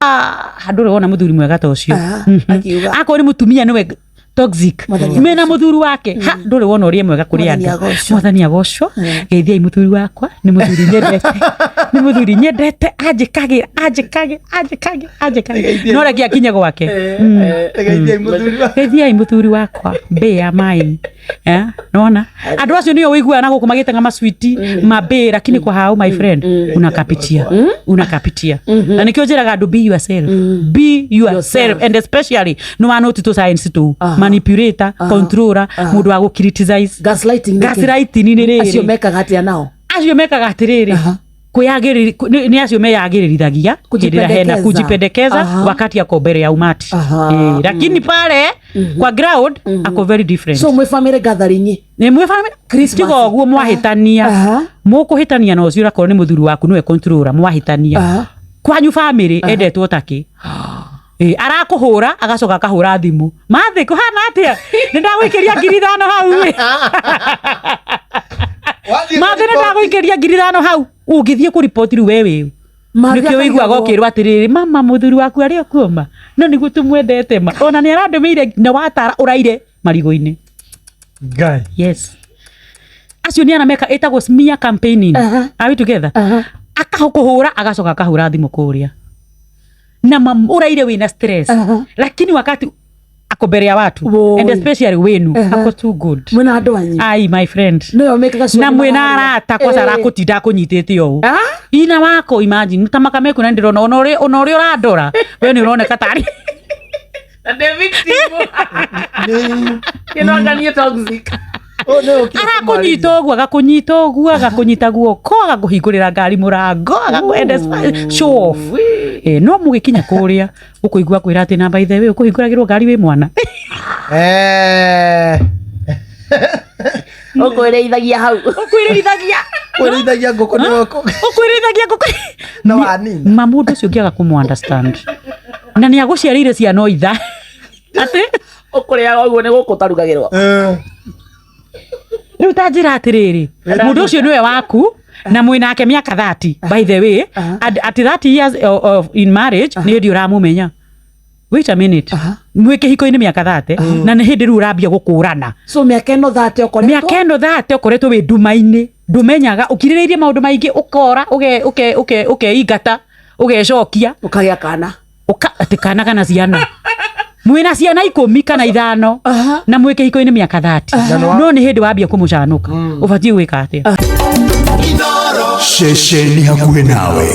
Ah, ndũrĩ wona mũthuri mwega ta ũcio. Ah, akiuga. Akorwo nĩ mũtumia nĩwe toxic Mwathani. Mena mũthuri wake, ha, ndũrĩ wona ũrĩa mwega kũrĩ Mwathani andũ. agocwo. Mwathani agocwo. Geithiai mũthuri wakwa, nĩ mũthuri nyendete, nĩ mũthuri nyendete, anjĩkagĩra, anjĩkagĩra, anjĩkagĩra, anjĩkagĩra, no reke akinye gwake. Geithiai mũthuri wa- Geithiai mũthuri wakwa mbĩ ya maĩ. Eh, nona andũ acio nĩo ũiguaga na gũkũ magĩtenga maswiti mambĩ, lakini kwa hao, my friend, unakapitia, unakapitia. Na nĩkĩo njĩraga andũ, be yourself, be yourself, and especially nĩ wanoti tũ science tũu, manipulator, controller, mũndũ wa gũ criticize. Gaslighting nĩ kĩ? Gaslighting nĩ Acio rĩrĩ. mekaga atĩa nao? Acio mekaga atĩrĩrĩ, nĩ acio meyagĩrĩrithagia hĩndĩ ĩrĩa hena Kujipendekeza. kujipendekeza wakati ako mbere ya umati. Eh, lakini pale kwa ground ako very different. So mwĩ family gathering. Nĩ mwĩ family. Christmas. Tiga ũguo mwahĩtania, mũkũhĩtania na ũcio ũrakorwo nĩ mũthuri waku nĩwe controller, mwahĩtania kwanyu family endetwo takĩ. Ĩ, arakũhũra, agacoka akahũra thimũ, mathĩ kũhana atĩa, nĩ ndagũikĩria 5,000 hau ĩ. Wathiĩ Mathĩ, nĩ kũriboti. ndagũikĩria 5,000 hau, ũngĩthiĩ kũriboti rĩu we wĩũ. Mathĩ. Nĩkĩo ũiguaga Akarigagwo. ũkĩrwo atĩrĩrĩ, mama, mũthuri waku arĩ o kuo ma, no nĩguo tũmwendete ma, ona nĩ arandũmĩire na watara ũraire marigũ-inĩ. Ngai. Yes, acio nĩ arameka ĩtagwo smear campaigning. Are we together? Akahũkũhũra, agacoka akahũra thimũ kũrĩa na mam ũraire wĩna stress, lakini wakati ako mbere ya watu Woi. and especially wenu, ako too good. Mwĩna andũ anyu. Ai, my friend. Nĩyo mekaga. Na mwĩna arata kwaca arakũtinda akũnyitĩte ũũ. Ah? Ina wako, imagine ta makameku, na ndĩrona ona ũrĩa ũrandora we nĩ ũroneka tarĩ Na ndĩ victim. Nĩ- Kĩnonganie toxic. Ũyũ nĩ ũkire. Arakũnyita ũguo, agakũnyita ũguo, agakũnyita guoko, agakũhingũrĩra ngari mũrango, agakũenda show off. Eh, no mũgĩkinya kũrĩa ũkũigua kwĩra atĩ namba ithe wĩ ũkũhingũragĩrwo ngari wĩ mwana. Eh. Ũkwĩrĩithagia hau. Ũkwĩrĩrithagia. Kwĩrĩithagia ngũkũ nĩ ũkũ. Ũkwĩrĩithagia ngũkũ. Na wanina. Ma mũndũ ũcio ũngĩaga kũmũ understand na nĩ agũciarĩire ciana o itha atĩ Ũkũrĩaga ũguo nĩ gũkũ ũtarugagĩrwo. Eh. Rĩu ta njĩra atĩrĩrĩ, mũndũ ũcio nĩwe waku na mwĩ nake mĩaka 30, by the way, at 30 years of in marriage nĩ hĩndĩ ũramũmenya. Wait a minute, mwĩ kĩhiko-inĩ mĩaka 30 na nĩ hĩndĩ rĩu ũrambia gũkũrana. So mĩaka ĩno 30 ũkoretwo Mĩaka ĩno 30 ũkoretwo wĩ nduma-inĩ, ndũmenyaga, ũkirĩrĩirie maũndũ maingĩ, ũkora ũkeingata, ũgecokia. Ũkagĩa kana. Ũka atĩ kana kana ciana, mwĩna ciana 15 kana 5 na mwĩ kĩhiko-inĩ mĩaka 30, no nĩ hĩndĩ wambia kũmũcanũka. Ũbatiĩ gwĩka atĩa? Ceceni hakuhĩ nawe.